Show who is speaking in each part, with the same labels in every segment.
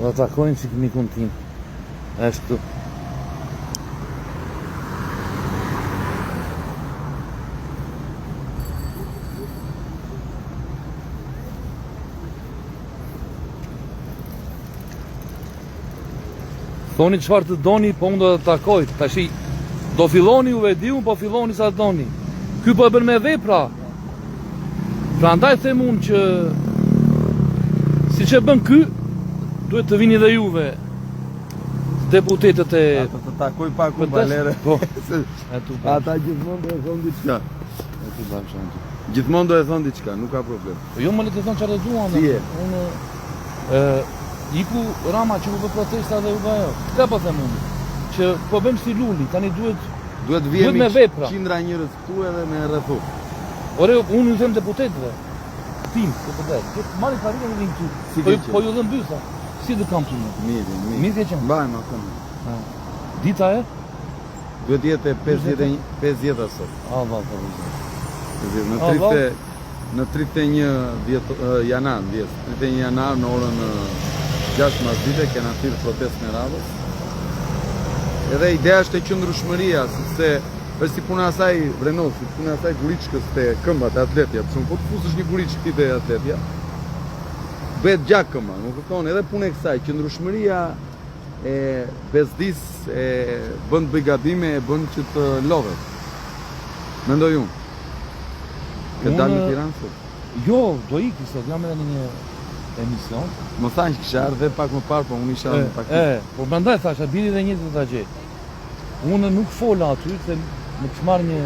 Speaker 1: Do ta takojmë si mikun tim. Është këtu. Thoni çfarë të doni, po unë do të takoj. Tashi do filloni ju e di unë, po filloni sa të doni. Ky po e bën me vepra. Prandaj them unë që siç e bën ky, duhet të vini dhe juve deputetët e
Speaker 2: Ata të takoj pak unë Valere.
Speaker 1: Po.
Speaker 2: Ata gjithmonë do e thonë diçka.
Speaker 1: E tu bëjmë shumë.
Speaker 2: Gjithmonë do e thonë diçka, nuk ka problem.
Speaker 1: Po jo më le të thonë çfarë të duan.
Speaker 2: Si je?
Speaker 1: Unë ë iku Rama që u bë protesta dhe u bë ajo. Këtë po them unë. Që po bëjmë si Luli, tani duhet
Speaker 2: duhet vijemi
Speaker 1: me vepra.
Speaker 2: Qindra njerëz këtu edhe me rrethu.
Speaker 1: Ore, unë ju them deputetëve. Tim, deputet. Që marrin karrigen dhe vinë këtu.
Speaker 2: Si
Speaker 1: po,
Speaker 2: ke qenë?
Speaker 1: po ju dhëm bytha. Si dhe kam ty më?
Speaker 2: Mirë, mirë.
Speaker 1: Mirë ke qenë.
Speaker 2: Mbaj ma këmë.
Speaker 1: Dita e?
Speaker 2: Duhet jetë e 51 50 sot.
Speaker 1: Allah, po, po.
Speaker 2: 50 në
Speaker 1: A,
Speaker 2: 30 në 31 dhjet janar, ndjes, 31 janar në orën 6 masdite kena thirrë protestën e radhës. Edhe ideja është e qëndrueshmëria, sepse është si puna e asaj Vrenoz, si puna e asaj guriçkës te këmba te atletja, për shembull, po të fusësh një guriçkë ti te atletja, bëhet gjak këmba, më kupton? Edhe puna e kësaj, qëndrueshmëria e bezdis, e bën të bëj gabime, e bën që të lodhet. Mendoj unë. Ke dalë në Tiranë sot?
Speaker 1: Jo, do iki sot, jam edhe në një emision.
Speaker 2: Më thanë që kishe ardhur dhe pak më parë, po unë isha në
Speaker 1: pak. E, po prandaj thashë, biri dhe njëjtë do ta gjej. Unë nuk fola aty se më kish marrë një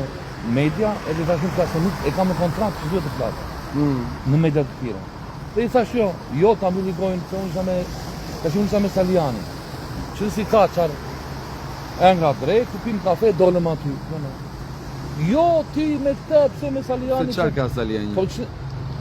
Speaker 1: media, edhe thash nuk flas, se nuk e kam në kontratë që duhet të flas.
Speaker 2: Mm.
Speaker 1: Në media të tjera. Dhe i thash jo, jo ta mbylli gojën, se unë isha me tash unë isha me Salianjin. Që si ka çar e nga drejt, ku pim kafe, dolëm aty. No, no. Jo, ti me këtë, pse me Salianjin?
Speaker 2: Se çfarë ka Salianji?
Speaker 1: Po që...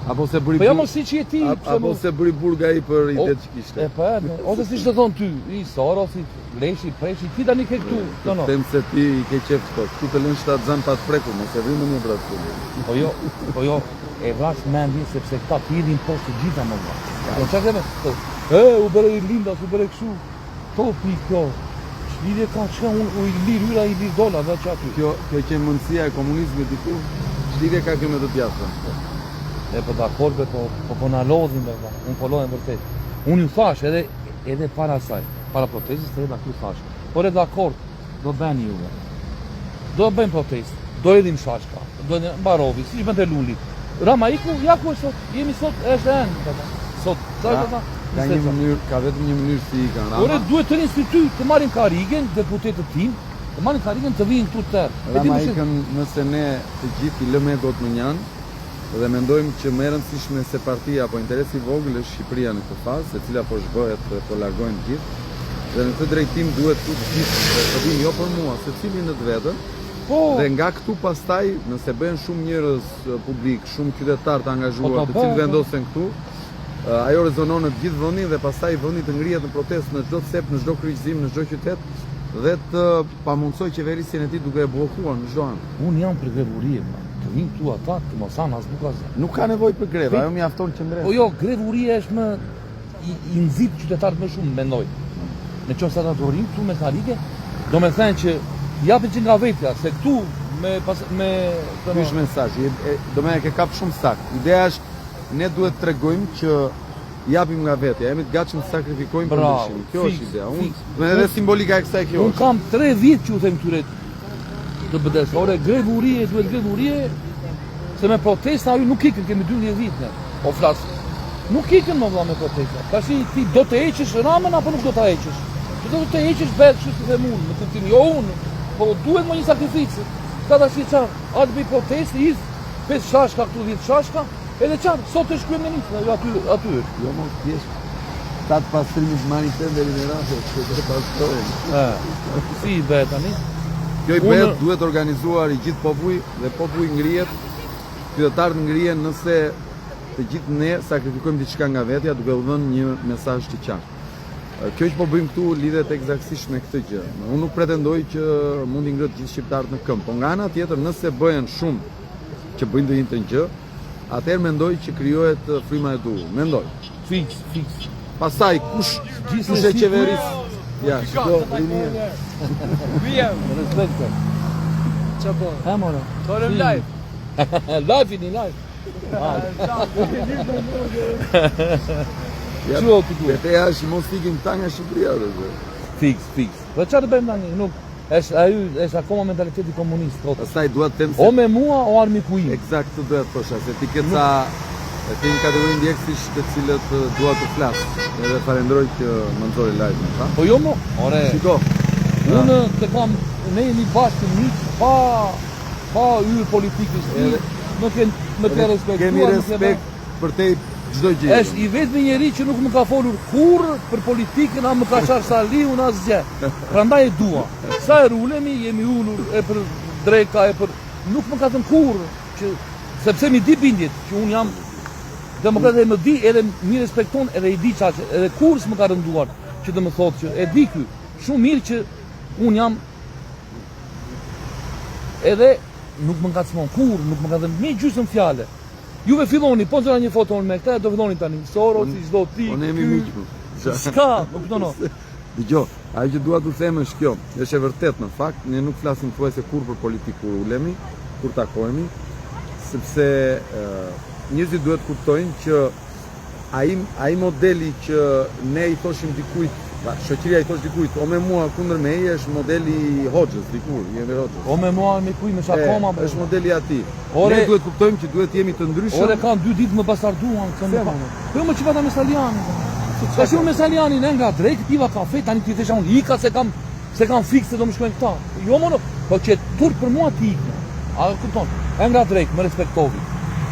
Speaker 2: Apo se bëri
Speaker 1: Po jo mos si që je ti,
Speaker 2: pse Apo se bëri burg ai për idetë që kishte.
Speaker 1: E po, e, ose siç të thon ty, i Sorosi, Leshi, Preshi, ti tani ke këtu,
Speaker 2: no, no. Them se ti i ke qejf këto, këtu të lënë shtatzënë pa të prekur, mos e vri mendjen për atë punë.
Speaker 1: Po jo, po jo, e vras mendjen sepse këta të hidhin poshtë të gjitha më vlla. Po çfarë kemi? Po, e, u bëre rilindas, u bëre kështu. Topi kjo. Ç'lidhje ka që unë u i lirë hyra i lirë dola dhe që aty.
Speaker 2: Kjo, kjo qe mendësia e komunizmit diku, ç'lidhje ka kjo me të djathtën?
Speaker 1: E po dakord be, po po po na lodhin be, vlla. Unë po lodhem vërtet. Unë ju thash edhe edhe para saj, para protestës të edhe këtu thash. Ore dakord, do bëni juve. Do bëjmë protestë, do hedhim shashka, do hedhim mbarovi, siç bënte Luli. Rama iku, ja ku është sot, jemi sot, është e në, sot, sa është ata?
Speaker 2: Ka një mënyrë, ka vetëm një mënyrë si ikën Rama.
Speaker 1: Ore duhet të rinë si ty, të marrin karrigen, deputetët tim, të marrin karrigen të vinë këtu të tërë.
Speaker 2: Rama ikën nëse ne të gjithë i lëmë egot mënjanë dhe mendojmë që më e rëndësishme se partia apo interesi i vogël është Shqipëria në këtë fazë, e cila po zhbëhet dhe po largohen të gjithë. Dhe në këtë drejtim duhet të gjithë të vijnë jo për mua, secili në të vetën.
Speaker 1: Po.
Speaker 2: Dhe nga këtu pastaj, nëse bëhen shumë njerëz publik, shumë qytetarë të angazhuar,
Speaker 1: Po,
Speaker 2: të
Speaker 1: po,
Speaker 2: cilët
Speaker 1: po.
Speaker 2: vendosen këtu, ajo rezonon në të gjithë vendin dhe pastaj vendi të ngrihet në protestë në çdo cep, në çdo kryqëzim, në çdo qytet dhe të pamundësojë qeverisjen e tij duke e bllokuar në çdo anë.
Speaker 1: Unë jam për grevë urie, vlla. Të vinë këtu ata, të mos hanë as bukë as.
Speaker 2: Nuk ka nevojë për grevë, ajo mjafton qëndresa.
Speaker 1: Po jo, grevë urie është më i, i nxit qytetarët më shumë, mendoj. Në qoftë se ata do rrinë këtu me karrige, do me thënë që japin që nga vetja, se këtu me pas, me
Speaker 2: Ky është mesazhi, do me e ke kap shumë saktë. Ideja është ne duhet të tregojmë që japim nga vetja, jemi të gatshëm të sakrifikojmë për ndryshimin. Kjo është ideja. Unë, do edhe simbolika e kësaj kjo.
Speaker 1: Unë kam 3 vjet që u them këtyre të BDS, ore grevë urie, duhet grevë urie, se me protesta ajo nuk ikën, kemi 12 vjet ne. Po flas. Nuk ikën më vlla me protesta. Tashi ti do të heqësh Ramën apo nuk do ta heqësh? Ti do të heqësh vetë, kështu si them unë, në kuptim jo unë, po duhet më një sakrificë. Ka tash çfarë? A të bëj protestë, hidh 5 shashka këtu 10 shashka, Edhe çfarë, sot është kryeministër, ajo aty, aty është.
Speaker 2: Jo, mos thjesht ta të pastrimit marrin tenderin e radhës, që të pastrojnë.
Speaker 1: Ë, si i bëhet tani?
Speaker 2: Kjo i bëhet, duhet organizuar i gjithë populli dhe populli ngrihet, qytetarët ngrihen nëse të gjithë ne sakrifikojmë diçka nga vetja duke u dhënë një mesazh të qartë. Kjo që po bëjmë këtu lidhet ekzaktësisht me këtë gjë. Unë nuk pretendoj që mund t'i ngre të gjithë shqiptarët në këmbë, po nga ana tjetër nëse bëhen shumë që bëjnë të njëjtën gjë, atëherë mendoj që krijohet fryma e duhur. Mendoj.
Speaker 1: Fiks, fiks.
Speaker 2: Pastaj kush kush e qeveris? Ja, shiko, rinia.
Speaker 1: Vijam. Respekte.
Speaker 3: Çfarë po?
Speaker 1: Ha more.
Speaker 3: Torëm live.
Speaker 1: Live ini live.
Speaker 2: Ja,
Speaker 1: Çu o ti duhet?
Speaker 2: Beteja është mos ikin këta nga Shqipëria dhe.
Speaker 1: Fiks, fiks. Po çfarë të bëjmë tani? Nuk është ai është akoma mentaliteti komunist thotë.
Speaker 2: Pastaj dua të them se
Speaker 1: O me mua o armiku im.
Speaker 2: Eksakt këtë doja të thosha, se ti ke ca e ke një kategori ndjekësish të cilët eh, dua të flas. Edhe falenderoj që më nxori live me ta.
Speaker 1: Po jo mo, ore.
Speaker 2: Shiko.
Speaker 1: Unë të kam, ne jemi bashkë miq pa pa hyrë politikës ti,
Speaker 2: Edhe-
Speaker 1: më ke më ke respektuar,
Speaker 2: Kemi
Speaker 1: më ke
Speaker 2: respekt për te çdo gjë.
Speaker 1: Është i vetmi njeri që nuk më ka folur kurrë për politikën, a më ka qarë Saliun asgjë. Prandaj e dua. Sa e ulemi, jemi ulur e për dreka e për nuk më ka thënë kurrë që sepse mi di bindjet që unë jam demokrat dhe më di edhe mi respekton edhe i di qa që edhe kurrë s'më ka rënduar që të më thotë që e di ky shumë mirë që unë jam edhe nuk më ngacmon kurrë, nuk më ka dhënë një gjysmë fjale. Juve filloni, po nxora një foto unë me këtë, do filloni tani. Soros, si çdo ti.
Speaker 2: Po ne jemi
Speaker 1: ky.
Speaker 2: miq. po.
Speaker 1: S'ka, më kupton? o?
Speaker 2: Dëgjo, ajo që dua t'u them është kjo, është e vërtet në fakt, ne nuk flasim thuajse kurrë për politikë kur ulemi, kur takohemi, sepse ë, njerëzit duhet të kuptojnë që ai ai modeli që ne i thoshim dikujt, pra shoqëria i thosh dikujt, o me mua kundër meje është modeli i Hoxhës dikur, i Enver Hoxhës.
Speaker 1: O me mua me kuj me shakoma.
Speaker 2: E, është modeli i atij.
Speaker 1: Ore-
Speaker 2: Ne duhet kuptojmë që duhet jemi të ndryshëm.
Speaker 1: Ore kanë dy ditë më bastarduan këtë
Speaker 2: Pse,
Speaker 1: më.
Speaker 2: mo?
Speaker 1: Po jo më çfarë me Salianin. Tash unë me Salianin e nga drejt piva kafe, tani ti thesha unë ika se kam se kam fikse do më shkojnë këta. Jo mo, no, po që turp për mua ti ikë. A e kupton? E nga drejt, më respektovi.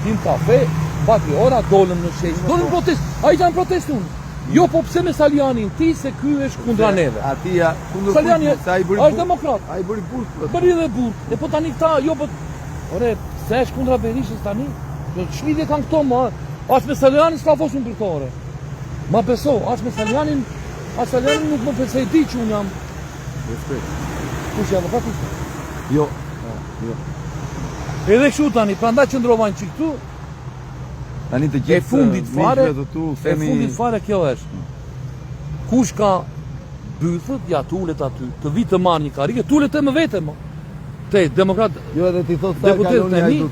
Speaker 1: Pim kafe, pati ora dolëm në shesh. Dolëm në protest. Ai janë protest unë. Jo, po pse me Salianin ti se ky është kundra neve.
Speaker 2: Ati ja kundër
Speaker 1: Saliani
Speaker 2: kujt, se ai bëri
Speaker 1: është
Speaker 2: burg-
Speaker 1: demokrat.
Speaker 2: Ai bëri burg. po.
Speaker 1: Bëri edhe burg. E po tani këta, jo po Ore, pse është kundra Berishës tani? Jo, ç'lidhje kanë këto më? As me Salianin s'ka fosun për këto ore. Ma beso, as me Salianin, as Salianin nuk më pëlqej di që unë jam.
Speaker 2: Respekt.
Speaker 1: Kush jam avokat ishte?
Speaker 2: Jo. Jo.
Speaker 1: Edhe kështu tani, prandaj qëndrova një çik këtu.
Speaker 2: Tani të gjithë
Speaker 1: E fundit fare,
Speaker 2: miqve të tu
Speaker 1: e
Speaker 2: themi
Speaker 1: fundit fare kjo është. Kush ka bythët, ja tulet aty, të vi të marrë një karrige, tulet e më vete më. Te demokrat,
Speaker 2: Jo edhe ti thotë sa
Speaker 1: Deputetët
Speaker 2: kaloni
Speaker 1: e mi,
Speaker 2: hajdut.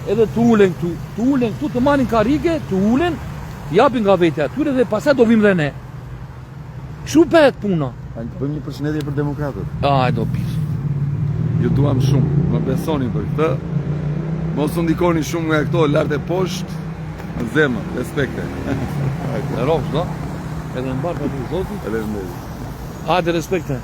Speaker 1: edhe të ulen këtu, të ulen këtu, të marrin karrige, të ulen, të japin nga vetja atyre dhe pastaj do vim dhe ne. Kështu bëhet puna.
Speaker 2: Tani të bëjmë një përshëndetje për demokratët.
Speaker 1: Ai do pis.
Speaker 2: Ju duam shumë, më besoni për këtë. Mos u ndikoni shumë nga këto lart e poshtë. Në zemër, respekte.
Speaker 1: E rrofsh, do. Edhe mbar pa Zoti.
Speaker 2: Faleminderit.
Speaker 1: Hajde respekte.